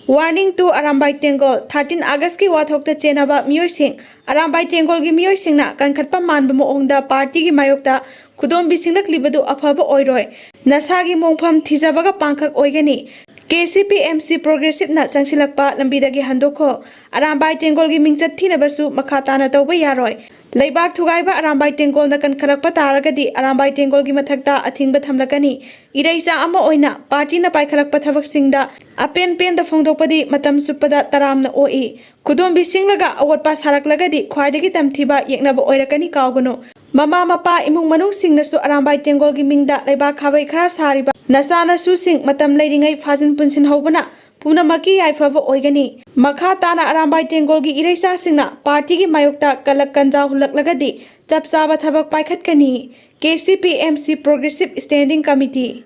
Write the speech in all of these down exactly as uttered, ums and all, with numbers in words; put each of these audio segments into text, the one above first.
Warning to Arambai Tenggol, thirteen Augustꯀꯤ ꯋꯥꯊꯣꯛꯇ ꯆꯦꯟꯅꯕ ꯃꯤꯑꯣꯏꯁꯤꯡ, ꯑꯔꯥꯝꯕꯥꯏ ꯇꯦꯡꯒꯣꯜꯒꯤ ꯃꯤꯑꯣꯏꯁꯤꯡꯅ ꯀꯟꯈꯠꯄ ꯃꯥꯟꯕ ꯃꯑꯣꯡꯗ ꯄꯥꯔꯇꯤꯒꯤ ꯃꯥꯌꯣꯛꯇ ꯈꯨꯗꯣꯝꯕꯤ ꯁꯤꯡꯂꯛꯂꯤꯕꯗꯨ ꯑꯐꯕ ꯑꯣꯏꯔꯣꯏ꯫ ꯅꯁꯥꯒꯤ ꯃꯣꯡꯐꯝ ꯊꯤꯖꯕꯒ ꯄꯥꯡꯈꯛ ꯑꯣꯏꯒꯅꯤ꯫ ꯀꯦ ꯁꯤ ꯄꯤ ꯑꯦꯝ ꯁꯤ ꯄ꯭ꯔꯣꯒ꯭ꯔꯦꯁꯤꯞꯅ ꯆꯪꯁꯤꯜꯂꯛꯄ ꯂꯝꯕꯤꯗꯒꯤ ꯍꯟꯗꯣꯛꯈꯣ꯫ ꯑꯔꯥꯝꯕꯥꯏ ꯇꯦꯡꯒꯣꯜꯒꯤ ꯃꯤꯡꯆꯠ ꯊꯤꯅꯕꯁꯨ ꯃꯈꯥ ꯇꯥꯅ ꯇꯧꯕ ꯌꯥꯔꯣꯏ꯫ ꯂꯩꯕꯥꯛ ꯊꯨꯒꯥꯏꯕ ꯑꯔꯥꯝꯕꯥꯏ ꯇꯦꯡꯒꯣꯜꯅ ꯀꯟꯈꯠꯂꯛꯄ ꯇꯥꯔꯒꯗꯤ ꯑꯔꯥꯝꯕꯥꯏ ꯇꯦꯡꯒꯣꯜꯒꯤ ꯃꯊꯛꯇ ꯑꯊꯤꯡꯕ ꯊꯝꯂꯛꯀꯅꯤ꯫ ꯏꯔꯩꯆꯥ ꯑꯃ ꯑꯣꯏꯅ ꯄꯥꯔꯇꯤꯅ ꯄꯥꯏꯈꯠꯂꯛꯄ ꯊꯕꯛꯁꯤꯡꯗ ꯑꯄꯦꯟ ꯄꯦꯟꯗ ꯐꯣꯡꯗꯣꯛꯄꯗꯤ ꯃꯇꯝ ꯆꯨꯞꯄꯗ ꯇꯔꯥꯝꯅ ꯑꯣꯛꯏ꯫ ꯈꯨꯗꯣꯝꯕꯤ ꯁꯤꯡꯂꯒ ꯑꯋꯣꯠꯄ ꯁꯥꯔꯛꯂꯒꯗꯤ ꯈ꯭ꯋꯥꯏꯗꯒꯤ ꯇꯝꯊꯤꯕ ꯌꯦꯛꯅꯕ ꯑꯣꯏꯔꯛꯀꯅꯤ, ꯀꯥꯎꯒꯅꯨ꯫ ꯃꯃꯥ ꯃꯄꯥ ꯏꯃꯨꯡ ꯃꯅꯨꯡꯁꯤꯡꯅꯁꯨ ꯑꯔꯥꯝꯕꯥꯏ ꯇꯦꯡꯒꯣꯜꯒꯤ ꯃꯤꯡꯗ ꯂꯩꯕꯥꯛ ꯈꯥꯕꯩ ꯈꯔ ꯁꯥꯔꯤꯕ ꯅꯆꯥꯅꯁꯨꯁꯤꯡ ꯃꯇꯝ ꯂꯩꯔꯤꯉꯩ ꯐꯥꯖꯤꯟ ꯄꯨꯟꯁꯤꯟꯍꯧꯕꯅ ꯄꯨꯝꯅꯃꯛꯀꯤ ꯌꯥꯏꯐꯕ ꯑꯣꯏꯒꯅꯤ꯫ ꯃꯈꯥ ꯇꯥꯅ ꯑꯔꯥꯝꯕꯥꯏ ꯇꯦꯡꯒꯣꯜꯒꯤ ꯏꯔꯩꯆꯥꯁꯤꯡꯅ ꯄꯥꯔꯇꯤꯒꯤ ꯃꯥꯌꯣꯛꯇ ꯀꯂꯛ ꯀꯟꯖꯥꯎ ꯍꯨꯜꯂꯛꯂꯒꯗꯤ ꯆꯞ ꯆꯥꯕ ꯊꯕꯛ ꯄꯥꯏꯈꯠꯀꯅꯤ꯫ K C P M C Progressive Standing Committee꯫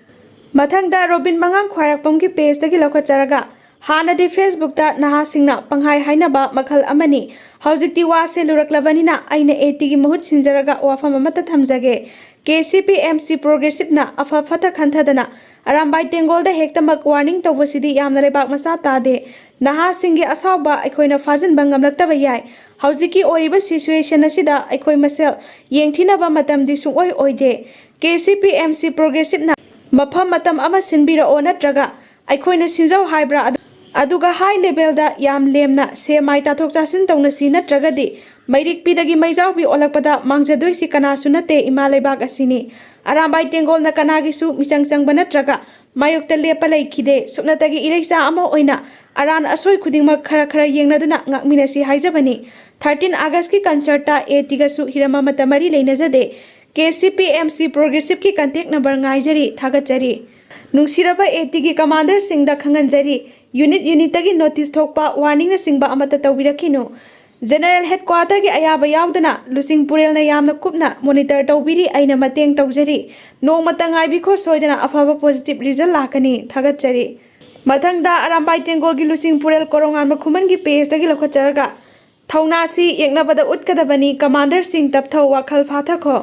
ꯃꯊꯪꯗ ꯔꯣꯕꯤꯟ ꯃꯉꯥꯡ ꯈ꯭ꯋꯥꯏꯔꯥꯛꯄꯝꯒꯤ pageꯇꯒꯤ ꯂꯧꯈꯠꯆꯔꯒ, ꯍꯥꯟꯅꯗꯤ Facebookꯇ ꯅꯍꯥꯁꯤꯡꯅ ꯄꯪꯍꯥꯏ ꯍꯥꯏꯅꯕ ꯃꯈꯜ ꯑꯃꯅꯤ, ꯍꯧꯖꯤꯛꯇꯤ ꯋꯥꯁꯦ ꯂꯨꯔꯛꯂꯕꯅꯤꯅ ꯑꯩꯅ ꯑꯦ ꯇꯤꯒꯤ ꯃꯍꯨꯠ ꯁꯤꯟꯖꯔꯒ ꯋꯥꯐꯝ ꯑꯃꯠꯇ ꯊꯝꯖꯒꯦ꯫ ꯀꯦ ꯁꯤ ꯄꯤ ꯑꯦꯝ ꯁꯤ Progressiveꯅ ꯑꯐ ꯐꯠꯇ ꯈꯟꯊꯗꯅ ꯑꯔꯥꯝꯕꯥꯏ ꯇꯦꯡꯒꯣꯜꯗ ꯍꯦꯛꯇꯃꯛ warning ꯇꯧꯕꯁꯤꯗꯤ ꯌꯥꯝꯅ ꯂꯩꯕꯥꯛ ꯃꯆꯥ ꯇꯥꯗꯦ꯫ ꯅꯍꯥꯁꯤꯡꯒꯤ ꯑꯁꯥꯎꯕ ꯑꯩꯈꯣꯏꯅ ꯐꯥꯖꯤꯟꯕ ꯉꯝꯂꯛꯇꯕ ꯌꯥꯏ꯫ ꯍꯧꯖꯤꯛꯀꯤ ꯑꯣꯏꯔꯤꯕ situation ꯑꯁꯤꯗ ꯑꯩꯈꯣꯏ ꯃꯁꯦꯜ ꯌꯦꯡꯊꯤꯅꯕ ꯃꯇꯝꯗꯤ ꯁꯨꯡꯑꯣꯏ ꯑꯣꯏꯗꯦ꯫ ꯀꯦ ꯁꯤ ꯄꯤ ꯑꯦꯝ ꯁꯤ Progressiveꯅ ꯃꯐꯝ ꯃꯇꯝ ꯑꯃ ꯁꯤꯟꯕꯤꯔꯛꯑꯣ, ꯅꯠꯇ꯭ꯔꯒ ꯑꯩꯈꯣꯏꯅ ꯁꯤꯟꯖꯧ ꯍꯥꯏꯕ꯭ꯔꯥ? ꯑꯗꯨ-, ꯑꯗꯨꯒ high levelꯗ ꯌꯥꯝ ꯂꯦꯝꯅ ꯁꯦ ꯃꯥꯏ ꯇꯥꯊꯣꯛ ꯇꯥꯁꯤꯟ ꯇꯧꯅꯁꯤ, ꯅꯠꯇ꯭ꯔꯒꯗꯤ ꯃꯩꯔꯤꯛꯄꯤꯗꯒꯤ ꯃꯩꯖꯥꯎꯕꯤ ꯑꯣꯜꯂꯛꯄꯗ ꯃꯥꯡꯖꯗꯣꯏꯁꯤ ꯀꯅꯥꯁꯨ ꯅꯠꯇꯦ, ꯏꯃꯥ ꯂꯩꯕꯥꯛ ꯑꯁꯤꯅꯤ꯫ ꯑꯔꯥꯝꯕꯥꯏ ꯇꯦꯡꯒꯣꯜꯅ ꯀꯅꯥꯒꯤꯁꯨ ꯃꯤꯆꯪ ꯆꯪꯕ ꯅꯠꯇ꯭ꯔꯒ ꯃꯥꯌꯣꯛꯇ ꯂꯦꯞꯄ ꯂꯩꯈꯤꯗꯦ꯫ ꯁꯨꯞꯅꯇꯒꯤ ꯏꯔꯩꯆꯥ ꯑꯃ ꯑꯣꯏꯅ ꯑꯔꯥꯟ ꯑꯁꯣꯏ ꯈꯨꯗꯤꯡꯃꯛ ꯈꯔ ꯈꯔ ꯌꯦꯡꯅꯗꯨꯅ ꯉꯥꯛꯃꯤꯟꯅꯁꯤ ꯍꯥꯏꯖꯕꯅꯤ꯫ Thirteen Augustꯀꯤ concertꯇ ꯑꯦ ꯇꯤꯒꯁꯨ ꯍꯤꯔꯝ ꯑꯃꯠꯇ ꯃꯔꯤ ꯂꯩꯅꯖꯗꯦ꯫ ꯀꯦ ꯁꯤ ꯄꯤ ꯑꯦꯝ ꯁꯤ Progressiveꯀꯤ contact number ꯉꯥꯏꯖꯔꯤ꯫ ꯊꯥꯒꯠꯆꯔꯤ꯫ ꯅꯨꯡꯁꯤꯔꯕ ꯑꯦ ꯇꯤꯒꯤ commanderꯁꯤꯡꯗ ꯈꯪꯍꯟꯖꯔꯤ, unit unitꯇꯒꯤ notice ꯊꯣꯛꯄ, warningꯅꯆꯤꯡꯕ ꯑꯃꯠꯇ ꯇꯧꯕꯤꯔꯛꯈꯤꯅꯨ꯫ General Headquarterꯒꯤ ꯑꯌꯥꯕ ꯌꯥꯎꯗꯅ ꯂꯨꯆꯤꯡꯄꯨꯔꯦꯜꯅ ꯌꯥꯝꯅ ꯀꯨꯞꯅ monitor ꯇꯧꯕꯤꯔꯤ꯫ ꯑꯩꯅ ꯃꯇꯦꯡ ꯇꯧꯖꯔꯤ꯫ ꯅꯣꯡꯃꯇ ꯉꯥꯏꯕꯤꯈꯣ, ꯁꯣꯏꯗꯅ ꯑꯐꯕ positive result ꯂꯥꯛꯀꯅꯤ꯫ ꯊꯥꯒꯠꯆꯔꯤ꯫ ꯃꯊꯪꯗ ꯑꯔꯥꯝꯕꯥꯏ ꯇꯦꯡꯒꯣꯜꯒꯤ ꯂꯨꯆꯤꯡꯄꯨꯔꯦꯜ ꯀꯣꯔꯧꯉꯥꯟꯕ ꯈꯨꯃꯟꯒꯤ pageꯇꯒꯤ ꯂꯧꯈꯠꯆꯔꯒ, ꯊꯧꯅꯥꯁꯤ ꯌꯦꯛꯅꯕꯗ ꯎꯠꯀꯗꯕꯅꯤ꯫ Commanderꯁꯤꯡ ꯇꯞꯊꯧ, ꯋꯥꯈꯜ ꯐꯥꯊꯈꯣ꯫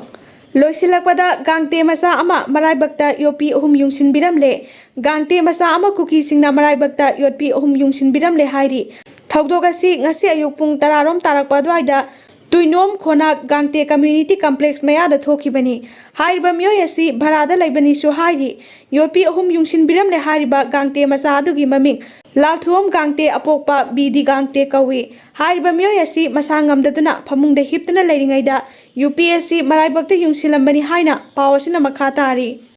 ꯂꯣꯏꯁꯤꯜꯂꯛꯄꯗ ꯒꯥꯡꯇꯦ ꯃꯆꯥ ꯑꯃ ꯃꯔꯥꯏꯕꯛꯇ ꯌꯣꯠꯄꯤ ꯑꯍꯨꯝ ꯌꯨꯡꯁꯤꯟꯕꯤꯔꯝꯂꯦ꯫ ꯒꯥꯡꯇꯦ ꯃꯆꯥ ꯑꯃ ꯀꯨꯀꯤꯁꯤꯡꯅ ꯃꯔꯥꯏꯕꯛꯇ ꯌꯣꯠꯄꯤ ꯑꯍꯨꯝ ꯌꯨꯡꯁꯤꯟꯕꯤꯔꯝꯂꯦ ꯍꯥꯏꯔꯤ꯫ ꯊꯧꯗꯣꯛ ꯑꯁꯤ ꯉꯁꯤ ꯑꯌꯨꯛ ꯄꯨꯡ ꯇꯔꯥꯔꯣꯝ ꯇꯥꯔꯛꯄ ꯑꯗꯨꯋꯥꯏꯗ ꯇꯨꯏꯅꯣꯝ ꯈꯣꯅꯥꯛ ꯒꯥꯡꯇꯦ ꯀꯝꯃ꯭ꯌꯨꯅꯤꯇꯤ ꯀꯝꯄ꯭ꯂꯦꯛꯁ ꯃꯌꯥꯗ ꯊꯣꯛꯈꯤꯕꯅꯤ꯫ ꯍꯥꯏꯔꯤꯕ ꯃꯤꯑꯣꯏ ꯑꯁꯤ ꯚꯔꯥꯗ ꯂꯩꯕꯅꯤꯁꯨ ꯍꯥꯏꯔꯤ꯫ ꯌꯣꯠꯄꯤ ꯑꯍꯨꯝ ꯌꯨꯡꯁꯤꯟꯕꯤꯔꯝꯂꯦ ꯍꯥꯏꯔꯤꯕ ꯒꯥꯡꯇꯦ ꯃꯆꯥ ꯑꯗꯨꯒꯤ ꯃꯃꯤꯡ ꯂꯥꯜꯊꯨꯑꯝ ꯒꯥꯡꯇꯦ ꯑꯄꯣꯛꯄ ꯕꯤ ꯗꯤ ꯒꯥꯡꯇꯦ ꯀꯧꯏ꯫ ꯍꯥꯏꯔꯤꯕ ꯃꯤꯑꯣꯏ ꯑꯁꯤ ꯃꯁꯥ ꯉꯝꯗꯗꯨꯅ ꯐꯃꯨꯡꯗ ꯍꯤꯞꯇꯨꯅ ꯂꯩꯔꯤꯉꯩꯗ ꯌꯣꯠꯄꯤ ꯑꯁꯤ ꯃꯔꯥꯏꯕꯛꯇ ꯌꯨꯡꯁꯤꯜꯂꯝꯕꯅꯤ ꯍꯥꯏꯅ ꯄꯥꯎ ꯑꯁꯤꯅ ꯃꯈꯥ ꯇꯥꯔꯤ꯫